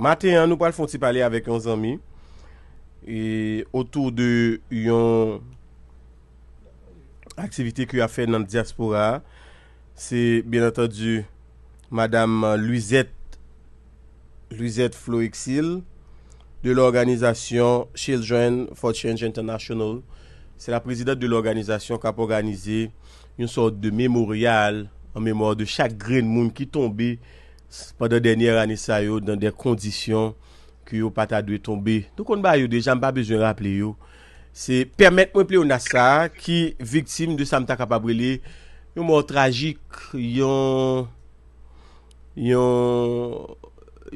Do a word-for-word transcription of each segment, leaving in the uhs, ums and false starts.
Maten an, nou pral fè yon ti pale avèk yon zanmi e otou de yon aktivite ke y ap fè nan dyaspora a. Se, byen antandi, Madam Luisette, Luisette Floexil, de lòganizasyon Children for Change International. Se la prezidant de lòganizasyon k ap òganize yon sòt de memoryal an memwa de chak grenn moun ki tonbe pandan dènyè ane sa yo, nan de kondisyon ke yo pa ta dwe tonbe. Nou konn bagay yo deja, m pa bezwen raple yo. Se pèmèt mwen pleonas sa a, ki viktim de sa m ta kapab rele yon mò trajik, yon, yon,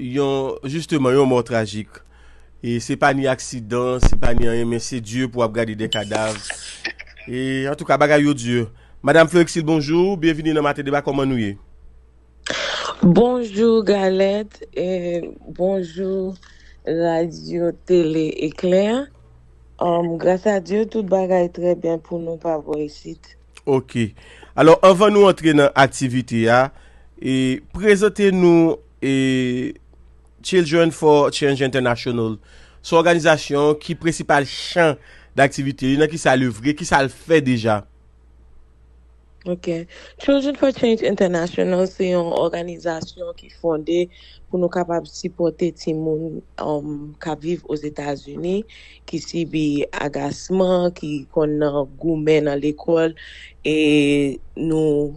yon, jisteman, yon mò trajik. E se pa ni aksidan, se pa ni anyen, men se Dye pou ap gade de kadav. E antouka, bagay yo di. Madam Floexil, bonjou, byenvini nan Maten Deba, kòman nou ye? Bonjou Galèt, e bonjou Radyo Tele Eklè. Um, gras a Dye, tout bagay trè byen pou nou pa bò isit. Ok. Alò, anvan nou antre nan aktivite a, e, prezante nou e, Children for Change International. Se yon òganizasyon ki prensipal chan daktivite li, nan kisa l evre, kisa l fè deja? Ok. Children for Change International se yon òganizasyon ki fonde pou nou kapab sipòte timoun um, k ap viv Ozetazini, ki sibi agasman, ki konn nan goumen nan lekòl, e nou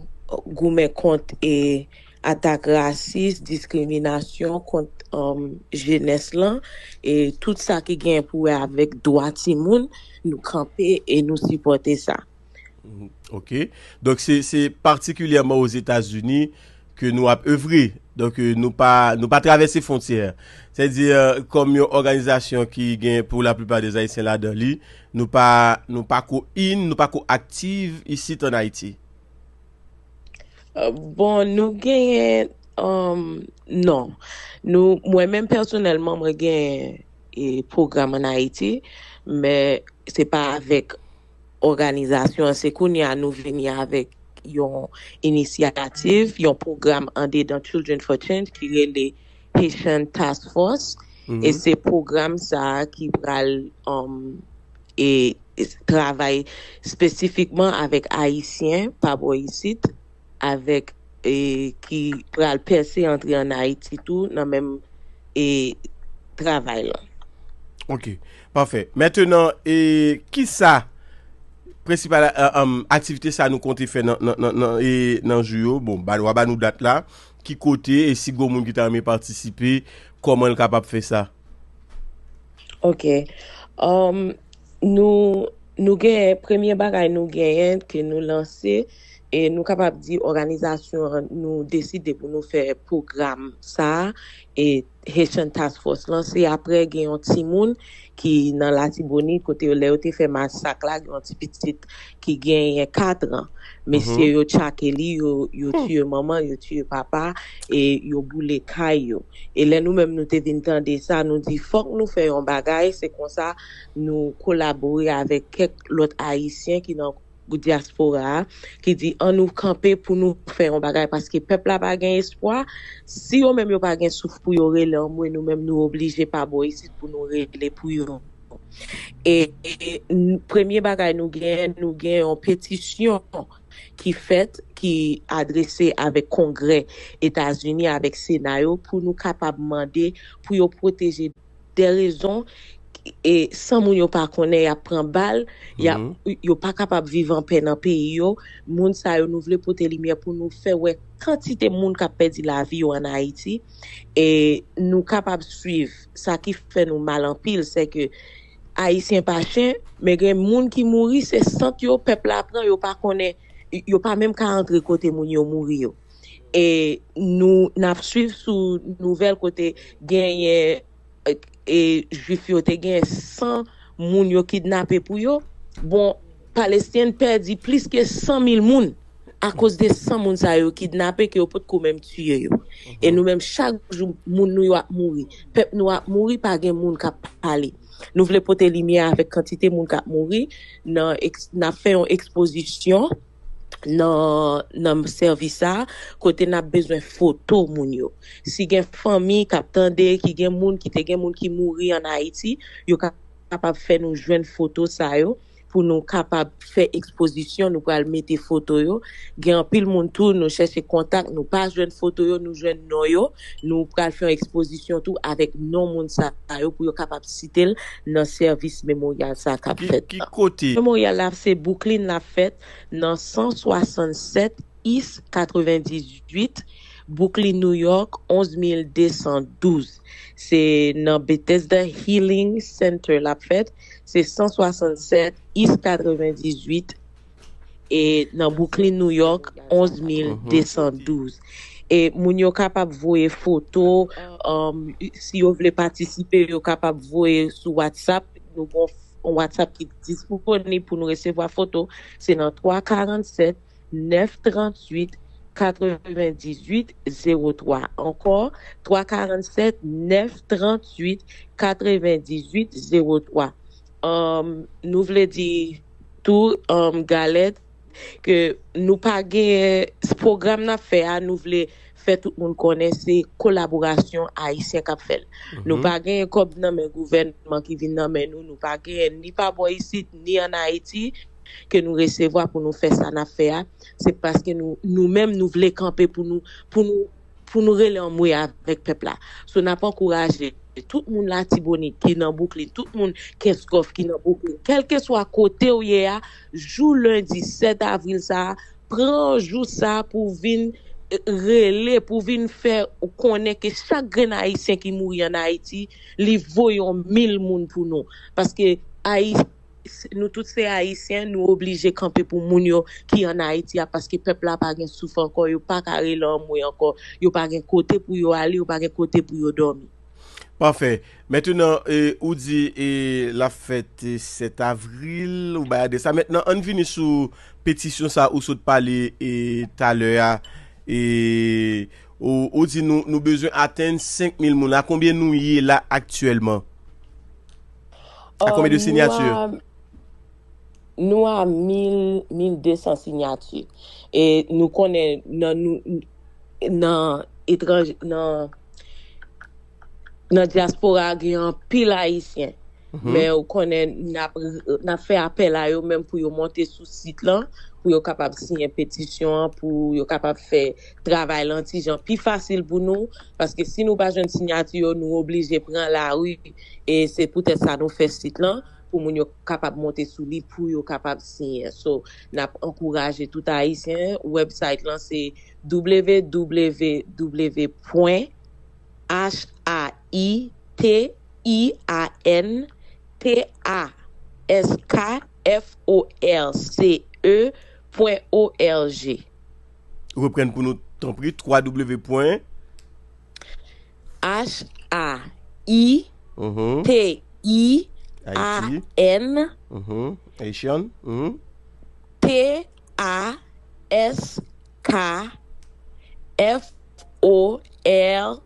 goumen kont e atak rasis, diskriminasyon kont um, jenès lan, e tout sa ki gen pou wè avèk dwa timoun, nou kanpe e nou sipòte sa. Ok. Donk, se, se patikilyèman Ozetazini ke nou ap evre. Donk, euh, nou pa, nou pa travèse fwontyè. Sètadi, euh, kòm yon òganizasyon ki gen pou laplipa de Ayisyen ladan li, nou pa, nou pa ko in, nou pa ko aktif isit an Ayiti. Euh, bon, nou genyen, um, non. Nou, mwen menm pèsonèlman, mwen genyen e, pwogram an Ayiti, men se pa avèk òganizasyon an. Se kounye a nou vini avèk yon inisyativ, yon pwogram andedan Children for Change ki rele Haitian Task Force. E se pwogram sa a ki pral um, e, e travay espesifikman avèk Ayisyen pa bò isit, avèk e, ki pral pèse antre an Ayiti tou nan menm e, travay lan. Ok, pafè. Mentnan, e, kisa prensipal e, um, aktivite sa nou konte fè nan, nan, nan, nan, e, nan jou yo? Bon, ba, w a ba nou dat la, ki kote, e si gon moun ki ta renmen patisipe, kòman l kapab fè sa? Ok. Um, nou, nou genyen, premye bagay nou genyen ke nou lanse, e nou kapab di òganizasyon an, nou deside pou nou fè pwogram sa a, e Haitian Task Force lan, se apre gen yon timoun ki nan Latibonit, kote yo, lè yo te fè masak la, gen yon ti pitit ki genyen kat an. Mesye yo tchake li, yo, yo tiye manman, yo tiye papa, e yo boule kay yo. E lè nou menm nou te vin tande sa, nou di fòk nou fè yon bagay, se konsa nou kolabore avèk kèk lòt Ayisyen ki nan dyaspora a, ki di an nou kanpe pou nou fè yon bagay paske pèp la pa gen espwa. Si yo menm yo pa gen souf pou yo rele anmwe, nou menm nou oblije pa bò isit pou nou rele pou yo. E, e n- premye bagay nou gen, nou gen yon petisyon ki fèt, ki adrese avèk Kongrè Etazini, avèk Sena yo, pou nou kapab mande pou yo pwoteje de rezon e san moun yo pa konnen, y ap pran bal, y ap, yo pa kapab viv anpè nan peyi yo. Moun sa yo, nou vle pote limyè pou nou fè wè kantite moun k ap pèdi lavi yo ann Ayiti. E nou kapab swiv sa ki fè nou mal anpil, se ke Ayisyen pa chen, men gen moun ki mouri, se sant yo pèp la pran, yo pa konnen, yo pa menm ka antre kote moun yo mouri yo. E nou, n ap swiv sou nouvèl kote genyen, e, e, Jwif yo te gen san moun yo kidnape pou yo. Bon, Palestine pèdi plis ke san mil moun akoz de san moun sa yo kidnape ke yo potko menm tiye yo. E nou menm, chak jou, moun nou yo ap mouri. Pèp nou ap mouri, pa gen moun k ap pale. Nou vle pote limyè avèk kantite moun k ap mouri. Nan eks- n ap fè yon ekspozisyon nan nan sèvis sa a, kote n ap bezwen foto moun yo. Si gen fanmi k ap tande, ki gen moun, ki te gen moun ki mouri ann Ayiti, yo ka- kapab fè nou jwenn foto sa yo, pou nou kapab fè ekspozisyon, nou pral mete foto yo. Gen anpil moun tou, nou chèche kontak, nou pa jwenn foto yo, nou jwenn non yo. Nou pral fè yon ekspozisyon tou avèk non moun sa yo pou yo kapab site l nan sèvis memoryal sa k ap fèt. Ki kote? Memoryal la se Brooklyn, l ap fèt nan san swasannsèt East katrevendizuit, Brooklyn, New York, onz mil desan douz. Se nan Bethesda Healing Center l ap fèt. Se san swasannsèt East katrevendizuit, e nan Brooklyn, New York, onz mil desan douz. E moun yo kapab voye foto, um, si yo vle patisipe, yo kapab voye sou WhatsApp. Nou gon WhatsApp ki disponib pou nou resevwa foto. Se nan twa karannsèt nèf tranntuit katrevendizuit zewo twa. Ankò, twa karannsèt nèf tranntuit katrevendizuit zewo twa. Um, nou vle di tou, um, Galèt, ke nou pa gen pwogram n ap fè a, nou vle fè tout moun konnen se kolaborasyon ayisyen k ap fè l. Nou pa gen kòb nan men gouvènman ki vin nan men nou, nou pa gen ni pa bò isit, ni ann Ayiti, ke nou resevwa pou nou fè sa n ap fè a. Se paske nou, nou menm, nou vle kanpe pou nou, pou nou, pou nou rele anmwe avèk pèp la. So, n ap ankouraje tout moun Latibonit ki nan Brooklyn, tout moun Kenskòf ki nan Brooklyn, kèlkeswa kote w ye a, jou lendi sèt avril sa a, pran jou sa a pou w vin, eh, rele, pou w vin fè konnen ke chak grenn Ayisyen ki mouri ann Ayiti, li vo yon mil moun pou nou. Paske Ayi-, nou tout se Ayisyen, nou oblije kanpe pou moun yo ki ann Ayiti a, paske pèp la pa gen souf ankò, yo pa ka rele anmwe ankò, yo pa gen kote pou yo ale, yo pa gen kote pou yo dòmi. Pafè. Mentenan, e, ou di, e, l ap fèt, e, sèt avril, ou bay adrès la. Mentenan, ann vini sou petisyon sa ou sot pale, e, talè a. E, ou, ou di nou, nou bezwen atenn senk mil moun. A konbyen nou ye la aktyèlman? A konbyen de sinyati? Nou a mil, mil de san sinyati. E nou konnen nan nou, nan etranje, nan, nan dyaspora a gen anpil Ayisyen. Men ou konnen n ap, n ap fè apèl a yo menm pou yo monte sou sit lan, pou yo kapab siyen petisyon an, pou yo kapab fè travay lan ti jan pi fasil pou nou, paske si nou pa jwenn sinyati yo, nou oblije pran lari, e se poutèt sa nou fè sit lan, pou moun yo kapab monte sou li, pou yo kapab siyen. So, n ap ankouraje tout Ayisyen. Website lan se w w w pwen h a i t i a n t a s k f o r c e pwen o r g. Reprann pou nou, tanpri, twa w w w pwen h a i t i a n t a s k f o r c e pwen o r g. H a i t i a n t a s k f o r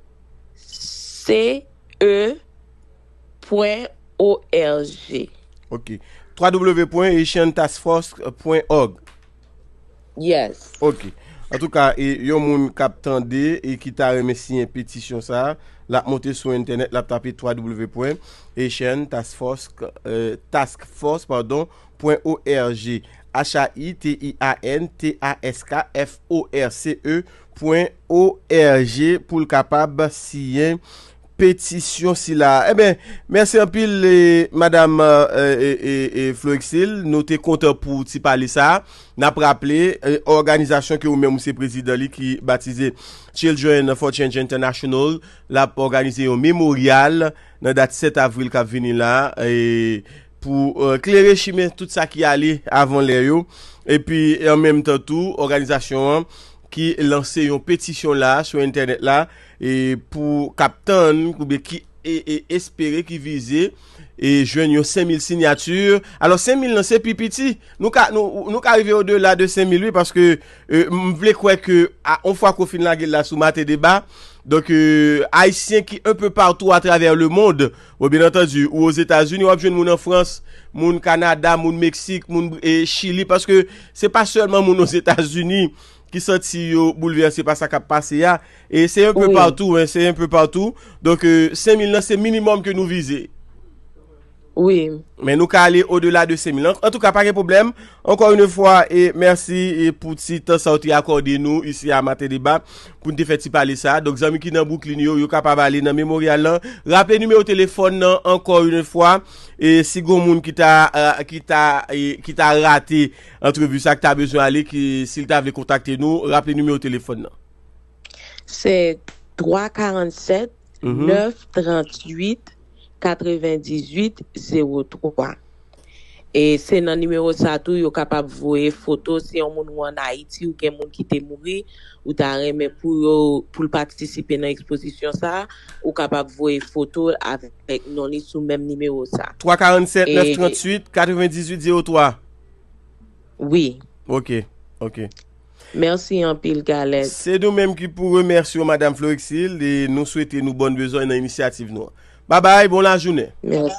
c e pwen o r g. Ok. twa w w w pwen haitian task force pwen org. Yes. Ok. Antouka, e, yon moun k ap tande e ki ta renmen siyen petisyon sa a, l ap monte sou entènèt, l ap tape twa w w w pwen haitian task force, e, task force, padon, pwen o r g. H a i t i a n t a s k f o r c e pwen o r g pou l kapab siyen petisyon sila a. Enben, mèsi anpil, e, madam, e, e, e, e, Florexil, nou te kontan pou ti pale sa a. N ap raple, e, òganizasyon ke ou menm ou se prezidan li ki batize Children for Change International, l ap òganize yon memoryal nan dat sèt avril k ap vini la, e, pou, e, klere chimen tout sa ki ale avan lè yo. Epi, e, an menm tan tou, òganizasyon an ki lanse yon petisyon la, sou entènèt la, e, pou k ap tann, oubyen ki e, e, espere, ki vize e jwenn yon senk mil siyati. Alò, senk mil lan se pi piti. Nou ka, nou, nou ka rive odela de senk mil, wi, paske e, m vle kwè ke a, on fwa ke w fin lage l la sou Maten Deba, donk, e, Ayisyen ki un peu partout à travers le monde, bon, byen antandi, ou Ozetazini, w ap jwenn moun an Frans, moun Kanada, moun Meksik, moun e, Chili, paske se pa sèlman moun Ozetazini ki santi yo boulvèse pa sa k ap pase a. E se un peu partout, hein, se un peu partout. Donk, e, senk mil lan, se minimòm ke nou vize. Wi. Men nou ka ale odela de senk mil. An, antouka, pa gen pwoblèm. Encore une fois, e mèsi e pou ti tan sa w te akòde nou isi a Maten Deba pou n te fè ti pale sa. Donk, zanmi ki nan Brooklyn yo, yo kapab ale nan Memoryal lan. Raple nimewo telefòn nan, encore une fois. E si gon moun ki ta, e, ki ta, e, ki ta rate antrevi sa, ki ta bezwen ale, ki, si l ta vle kontakte nou, raple nimewo telefòn nan. Se twa karannsèt, nèf trantuit, katrevendizuit, zewo twa. E se nan nimewo sa tou yo kapab voye foto. Si yon moun ou ann Ayiti, ou gen moun ki te mouri, ou ta renmen pou yo, pou l patisipe nan ekspozisyon sa, ou kapab voye foto avèk non li sou menm nimewo sa. Twa karannsèt, nèf trantuit, katrevendizuit, zewo twa. Wi. Ok, ok. Mèsi anpil, Galèt. Se nou menm ki pou remèsye w, Madanm Florexil, e nou swete nou bòn bezwen nan inisyativ nou an. Babay, bon lajounen. Mèsi.